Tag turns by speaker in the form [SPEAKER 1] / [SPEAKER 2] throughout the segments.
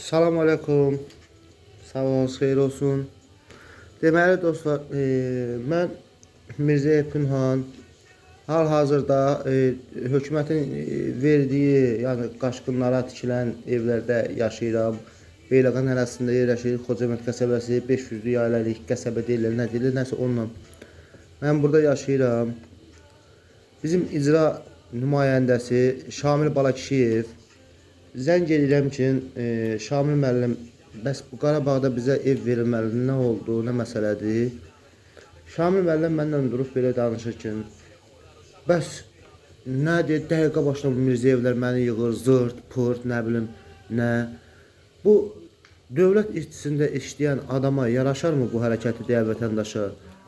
[SPEAKER 1] Salam aleyküm. Sabahınız xeyir olsun. Deməli dostlar, mən Mirzəyev Pünhan hal-hazırda hökumətin verdiyi, yəni qaçqınlara tikilən evlərdə yaşayıram. Beyləqan ərazisində yerləşir. Xocavənd qəsəbəsi, 500-lük ailəlik qəsəbə deyirlər, nə deyirlər, nəsə onunla. Mən burada yaşayıram. Bizim icra nümayəndəsi Şamil Balakişiyev zəng eləyirəm ki, Şamil müəllim, bəs bu Qarabağda bizə ev verilməlidir, nə oldu, nə məsələdir? Şamil müəllim mənlə durub belə danışır ki, bəs nədir, dəqiqə başına bu Mirzəyevlər məni yığır, zırt, pırt, nə bilim, nə. Bu dövlət işçisində işləyən adama yaraşarmı bu hərəkəti deyə vətəndaşa?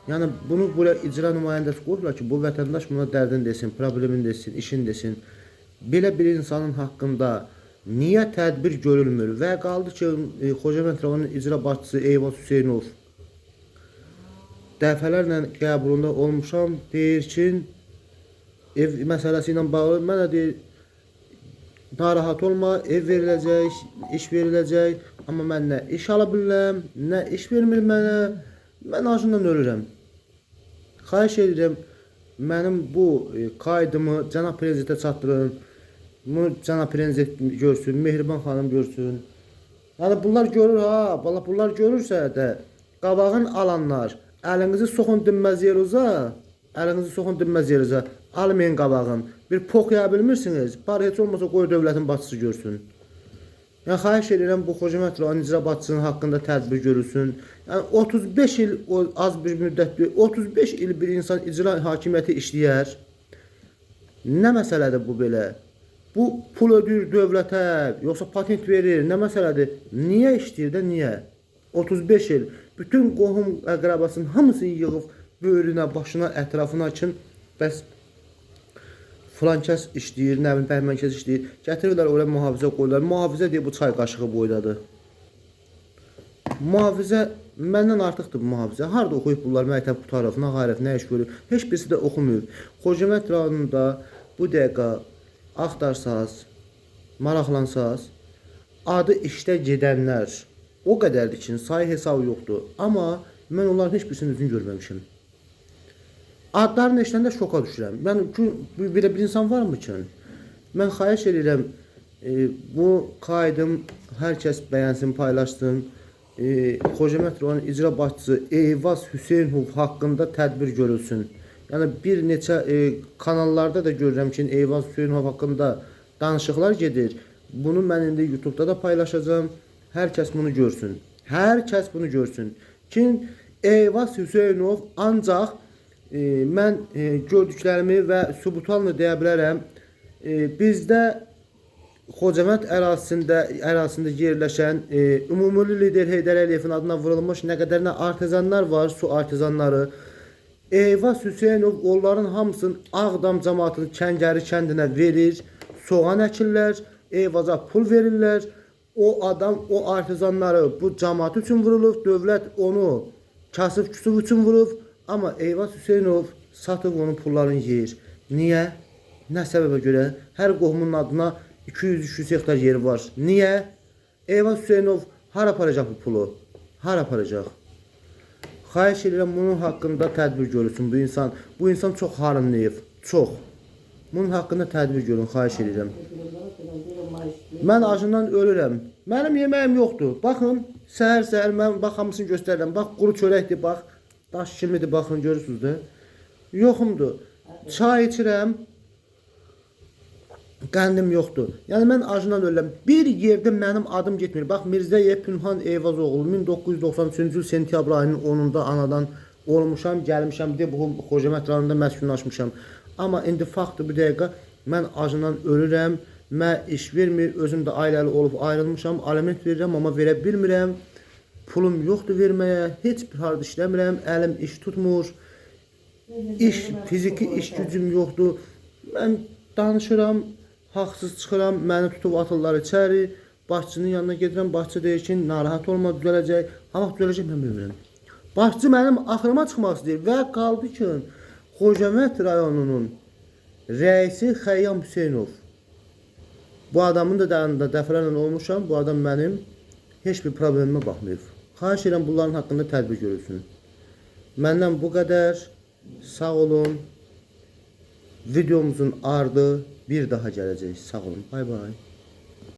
[SPEAKER 1] Yəni bunu buraya icra nümayəndəsi qoyublar ki, bu vətəndaş buna dərdini desin, problemini desin, işini desin. Belə bir insanın haqqında niyə tədbir görülmür? Və qaldı ki, Xocavənd rayonunun icra başçısı Eyvaz Hüseynov dəfələrlə qəbulunda olmuşam, deyir ki, ev məsələsi ilə bağlı mənə deyir, narahat olma, ev veriləcək, iş veriləcək, amma mən nə iş ala bilirəm, nə iş vermir mənə, mən acından ölürəm. Xahiş edirəm, mənim bu kaydımı cənab prezidentə çatdırın. Bunu cənab prezident görsün, Mehriban xanım görsün. Yəni bunlar görür ha, valla bunlar görürsə də qabağın alanlar əlinizi soxun dinməz yerinizə, əlinizi soxun dinməz yerinizə, almayın qabağın. Bir pox yeyə bilmirsiniz, bari heç olmasa qoy dövlətin başçısı görsün. Yəni xahiş edirəm bu Xocavənd rayon icra başçısının haqqında tədbir görülsün. Yəni 35 il o az bir müddət deyil, 35 il bir insan icra hakimiyyəti işləyər. Nə məsələdir bu belə? Bu pul ödəyir dövlətə, yoxsa patent verir, nə məsələdir? Niyə işləyir də, niyə? 35 il bütün qohum əqrəbasının hamısını yığıb böyrünə, başına, ətrafına kim bəs filan kəs işləyir, nə bilim bəhmən kəs işləyir. Gətirirlər oraya mühafizə qoyurlar. Mühafizə deyə bu çay qaşığı boydadır. Mühafizə məndən artıqdır bu mühafizə. Harda oxuyub bunlar məktəb qutarıb, nə qarıb, nə iş görüb? Heç birisi də oxumayıb. Xocavənd rayonunda bu dəqiqə axtarsaz, maraqlansaz, adı işdə gedənlər o qədərdir ki, sayı hesabı yoxdur. Amma mən onların heç birisinin üzünü görməmişəm. Adlarını eşidəndə şoka düşürəm. Mən belə bir insan varmı ki? Mən xahiş edirəm, bu kaydım hər kəs bəyənsin, paylaşsın. Xocavənd rayonun icra başçısı Eyvaz Hüseynov haqqında tədbir görülsün. Yəni bir neçə kanallarda da görürəm ki, Eyvaz Hüseynov haqqında danışıqlar gedir. Bunu mən indi YouTube-da da paylaşacağam. Hər kəs bunu görsün. Hər kəs bunu görsün. Ki Eyvaz Hüseynov ancaq mən gördüklərimi və sübutlarla deyə bilərəm. Bizdə Xocavənd ərazisində yerləşən ümumilli lider Heydər Əliyevin adına vurulmuş nə qədər nə artezanlar var, su artezanları. Eyvaz Hüseynov onların hamısını Ağdam cəmaatının Kəngəri kəndinə verir. Soğan əkirlər, Eyvaza pul verirlər. O adam o artezanları bu cəmaat üçün vurulub, dövlət onu kasıb küsub üçün vurub, amma Eyvaz Hüseynov satıb onun pullarını yeyir. Niyə? Nə səbəbə görə? Hər qohumun adına 200-300 hektar yeri var. Niyə? Eyvaz Hüseynov hara aparacaq bu pulu? Hara aparacaq? Xahiş edirəm bunun haqqında tədbir görülsün bu insan. Bu insan çox harınlayıb, çox. Bunun haqqında tədbir görün, xahiş edirəm. Mən acından ölürəm. Mənim yeməyim yoxdur. Baxın, səhər-səhər mən bax hamısını göstərirəm. Bax quru çörəkdir, bax. Daş kimidir, baxın görürsünüz də. Yoxumdur. Çay içirəm. Qəndim yoxdur. Yəni mən acından ölürəm. Bir yerdə mənim adım getmir. Bax Mirzəyev Pünhan Eyvazoğlu 1993-cü il sentyabr ayının 10-unda anadan olmuşam, gəlmişəm deyə bu Xocavənd rayonunda məskunlaşmışam. Amma indi faktdır bu dəqiqə mən acından ölürəm. Mənə iş vermir, özüm də ailəli olub ayrılmışam, aliment verirəm, amma verə bilmirəm. Pulum yoxdur verməyə, heç bir harda işləmirəm, əlim iş tutmur. İş, fiziki iş gücüm yoxdur. Mən danışıram, haqsız çıxıram, məni tutub atırlar içəri. Başçının yanına gedirəm, başçı deyir ki, narahat olma, düzələcək. Ha vaxt düzələcək, mən bilmirəm. Başçı mənim axırıma çıxmaq istəyir və qaldı ki, Xocavənd rayonunun rəisi Xəyyam Hüseynov. Bu adamın da yanında dəfələrlə olmuşam. Bu adam mənim Heç bir problemimə baxmayıb. Xahiş edirəm bunların haqqında tədbir görülsün. Məndən bu qədər. Sağ olun. Videomuzun ardı bir daha gələcək. Sağ olun. Bay bay.